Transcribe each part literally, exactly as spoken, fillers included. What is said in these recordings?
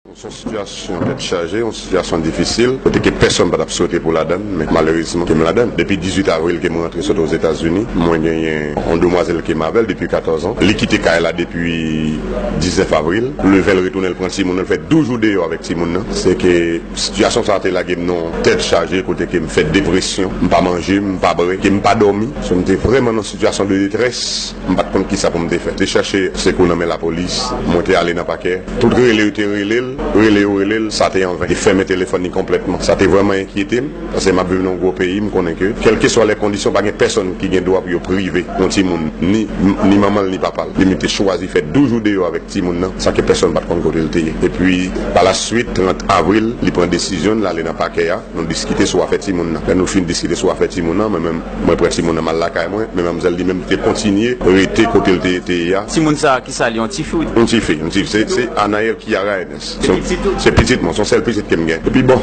Se yon sitiyasyon tèt chaje, yon sitiyasyon difisil, kote ke pèsonn pa t ap swete pou ladann, men malerezman ke m ladann. Depi dizuit avril ke m rantre sot Ozetazini, mwen genyen yon demwazèl ke m avè l depi katòz an. Li kite kay la depi diznèf avril. Leve l retounen l pran timoun nan, l fè douz jou deyò avèk timoun nan. Se ke sitiyasyon sa a te lage m nan yon tèt chaje, kote ke m fè depresyon, m pa manje, m pa bwè, ke m pa dòmi. So, m te vrèman nan sitiyasyon de detrès. M pa t konn kisa pou m te fè. Te chache sekou nan men lapolis. Mwen te ale nan pakè. Tout rele yo te rele l, rele yo rele l, sa te anven. Te fèmen telefòn li konplètman. Sa te vrèman enkyete m, paske m ap viv nan yon gwo peyi, m konnen ke, kèlkeswa lè kondisyon, pa gen pèsonn ki gen dwa pou yo prive yon timoun, ni, ni manman l, ni papa l. Li menm te chwazi fè douz jou deyò avèk timoun nan, san ke pèsonn pa t konn kote l te ye. Epi, pa la swit, trant avril, li pran desizyon l, l ale nan pakè a. Nou diskite sou afè timoun nan. Lè nou fin diskite sou afè timoun nan, mwen menm, mwen pran timoun nan, m al lakay mwen, men manmzèl li menm te kontinye rete kote l te, te ye a. Timoun sa a, ki sa li, yon tifi ou? Yon tifi, yon tifi. Se, se Anaël Kiara Ernest. Se, se pitit ou? Se pitit mwen, se yon sèl pitit ke m gen. Epi bon,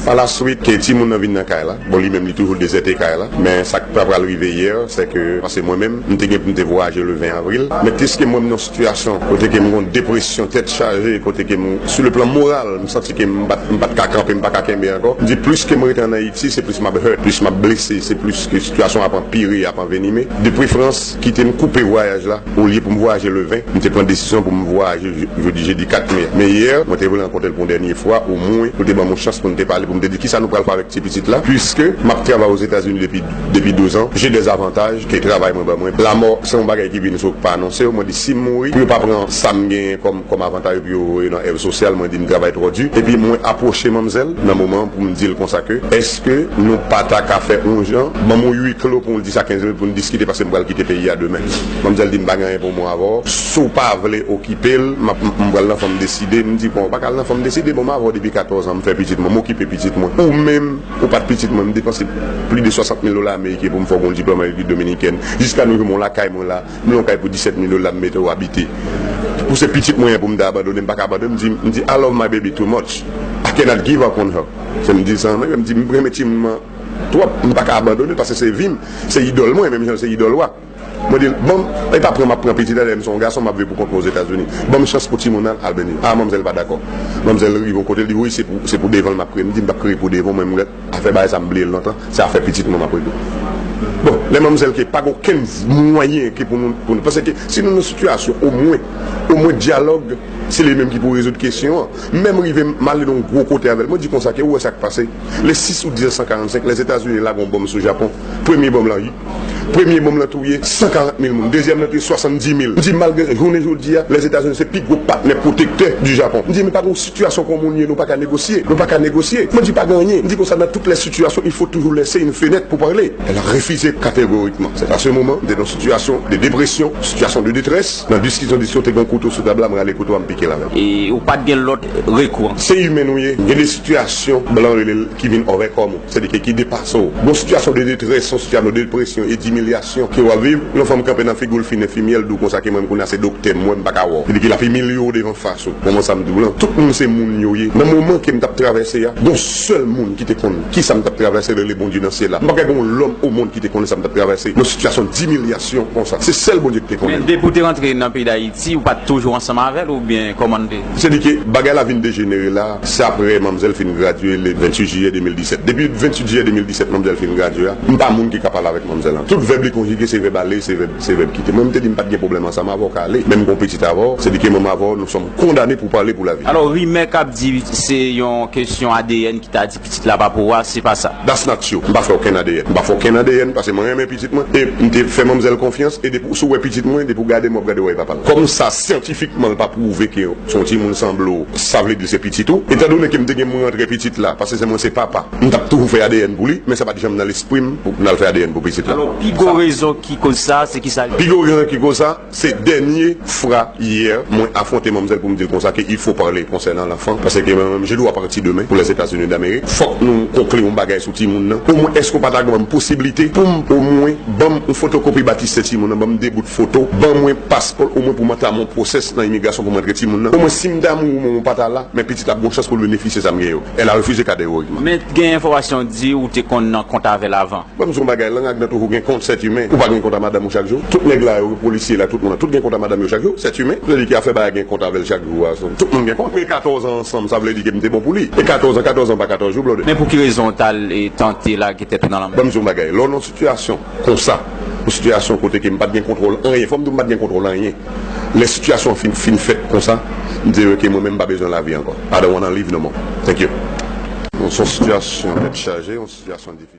pa la swit, ke timoun nan vin nan kay la. Bon, li menm, li toujou dezète kay la. Men sa k ta pral rive yè, se ke, paske mwen menm, m te gen pou m te vwayaje le ven avril. Men piske mwen, m nan sitiyasyon kote ke m gen depresyon, tèt chaje, kote ke m, sou le plan moral, m santi ke m pa t, m pa t ka kanpe, m pa ka kenbe ankò. M di, plis ke m rete ann Ayiti, se plis m ap hurt, plis m ap blese, se plis ke sitiyasyon ap anpire, ap anvenime. De preferans, kite m koupe vwayaj la, olye pou m vwayaje le ven, m te pran desizyon pou m vwayaje je-, jodi, jedi kat me a. Men yè, mwen te vle rankontre l pou yon dènye fwa, omwen, pou l te ban m yon chans pou n te pale, pou m te di kisa nou pral fè avèk ti pitit la, piske m ap travay Ozetazini depi, depi douz an, j'ai des avantages ke travay mwen ban mwen. Lanmò, se yon bagay ki vin sou pa anonse w, mwen di si m mouri, pou yo pa pran sa m genyen kòm, kòm avantaj pou yo voye nan èv sosyal, mwen di m travay twò di. Epi mwen apwoche manmzèl nan moman an pou m di l konsa ke, èske nou pa ta ka fè yon jan, ban m yon huis clos pou l di sa kenz minit pou n diskite paske m pral kite peyi a demen. Manmzèl di m pa gen anyen pou mwen avè w. Si w pa vle okipe l, m ap, m, m pral nan fanm deside. M di, bon, w pa ka al nan fanm deside, bon, m avè w depi katòz an, m fè pitit mwen, m okipe pitit mwen. Ou menm, ou pa t pitit mwen, m depanse plis de swasant mil dola ameriken pou m fè w gon diplòm an Repiblik Dominikèn. Jiska nou jou, m lakay mwen la, m nan yon kay pou disèt mil dola, m mete w abite. Pou se pitit mwen an pou m ta abandone, m pa ka abandone. M di, m di, I love my baby too much. I cannot give up on her. Se m di sa, m di, m renmen timoun mwen twòp, m pa ka abandone l paske se vi m, se idòl mwen, menm jan l se idòl w a. Mwen di l, bon, e pa pran m ap pran pitit la, lè m se yon gason, m ap viv pou kont mwen Ozetazini. Ban m chans pou timoun nan al beni. A, manmzèl pa dakò. Manmzèl rive yon kote, l di, wi, se pou, se pou devan l m ap kreye. M di, m p ap kreye pou devan w, mwen, m rèt. Afè bagay sa, m bliye l lontan. Se afè pitit mwen m ap regle. Bon, lè manmzèl ke pa gen okenn mwayen ke pou nou, pou nou, paske si nou nan sitiyasyon, omwen, omwen dyalòg, se li menm ki pou rezoud kesyon an. Menm rive m ale nan yon gwo kote avè l. Mwen di konsa ke ou wè sa k pase. Le six août mil neuf cent quarante-cinq, Lèzetazini lage yon bonm sou Japon. Premye bonm lan, premye bonm lan touye san karant mil moun. Dezyèm lan touye swasanndis mil. M di malgre jounen jodi a, Lèzetazini se pi gwo patnè pwotektè di Japon. M di men pa gen yon sitiyasyon kon moun ye, nou pa ka negosye. Nou pa ka negosye. Mwen di pa gen anyen. M di konsa, dans toutes les situations, il faut toujours laisser une fenêtre pour parler. Elle a refusé catégoriquement. C'est à ce moment, m te nan yon sitiyasyon de depresyon, sitiyasyon de detrès. Nan diskisyon, diskisyon, te gen yon kouto sou tab la, m rale kouto a, m pike l avè l. E ou pa t gen lòt rekou? Se imen nou ye. Gen de sitiyasyon, blan rele l, ki vin overcome ou. Sètadi ke ki depase w. Gon sitiyasyon de detrès, yon sitiyasyon de depresyon e dimilyasyon ke w ap viv, yon fanm kanpe nan figi w, l fin enfimyè, l di w konsa ke mwen menm kounye a se doktè m, mwen m pa ka wè w. Sètadi ke l ap imilye w devan fas ou. Bon, mwen sa m di w lan, tout moun se moun yo ye. Nan moman ke m t ap travèse a, gon sèl moun ki te konn kisa m t ap travèse, rele Bondye nan syèl la. M pa kwè gon lòm o mond ki te konnen sa m t ap travèse nan sitiyasyon dimilyasyon konsa. Se sèl Bondye ki te konnen. Men depi w te rantre nan peyi Dayiti, ou pa t toujou ansanm avè l oubyen kòman l te? Sètadi ke bagay la vin dejenere la, se apre manmzèl fin gradye le venntuit jiyè de mil disèt. Depi venntuit jiyè de mil disèt, manmzèl fin gradye a, m pa moun ki ka pale avèk manmzèl lan. Tout vèb li konjige, se vèb ale, se vèb, se vèb kite. Mwen, m te di m pa t gen pwoblèm ansanm avè w, ka ale. Men m gon pitit avè w, sètadi ke manm avè w, nous sommes condamnés pour parler pour la vie. Alò, rimè k ap di se yon kesyon A D N ki ta di pitit la pa pou ou a, se pa sa? That's not true. M pa fè okenn A D N. M pa fè okenn A D N paske mwen renmen pitit mwen. E m te fè manmzèl konfyans. E depi w, si w wè pitit mwen, depi w gade m, w ap gade w wè e papa l. Kòm sa, syantifikman, l pa pwouve ke se yon timoun sanble w, sa vle di se pitit ou. Etandone ke m te gen mwen rantre pitit la, paske se mwen se papa, m t ap toujou fè A D N pou li, men sa pa t janm nan lespri m pou m al fè A D N pou pitit la. Alò, pi gwo rezon ki koz sa, se ki sa? Pi gwo rezon ki koz sa, se dènye fwa yè, mwen afwonte manmzèl pou m di l konsa ke il faut parler concernant l'enfant, paske mwen menm, je dois partir demain pour les États-Unis d'Amérique. Fòk nou konkli yon bagay sou timoun nan. Omwen, èske w pa ta ban m posiblite pou m, omwen, ban m yon fotokopi batistè timoun nan, ban m de bout foto, ban mwen paspò l, omwen pou m antamen yon pwosès nan imigrasyon pou m rantre timoun nan. Omwen, si m ta mouri, omwen, mwen pa ta la, men pitit la ap gen yon chans pou l benefisye sa m gen yo. Elle a refusé catégoriquement. Men gen enfòmasyon di ou te konn nan kont avè l avan. Ban m di w yon bagay, lang ak dan toujou gen kont. Sèt imen, ou pa gen kont a madanm ou chak jou? Tout nèg la yo, polisye la, tout moun la, tout gen kont a madanm yo chak jou? Sèt imen, se li ki a fè bagay gen kont avè l chak jou a. Tout moun gen kont. E katòz an ansanm, sa vle di ke m te bon pou li. E katòz an, katòz an pa katòz jou, blòdè. Men pou ki rezon w t al e tante lage tèt ou nan lanmè? Ban m di w yon bagay. Lè w nan yon sitiyasyon konsa, yon sitiyasyon kote ke m pa t gen kontwòl anyen, fò m di w m pa t gen kontwòl anyen. Lè sitiyasyon an fin, fin fèt konsa, m di yo ke mwen menm m pa bezwen lavi ankò. I don't wanna live no more. Thank you. Se yon sitiyasyon tèt chaje, yon sitiyasyon difisil.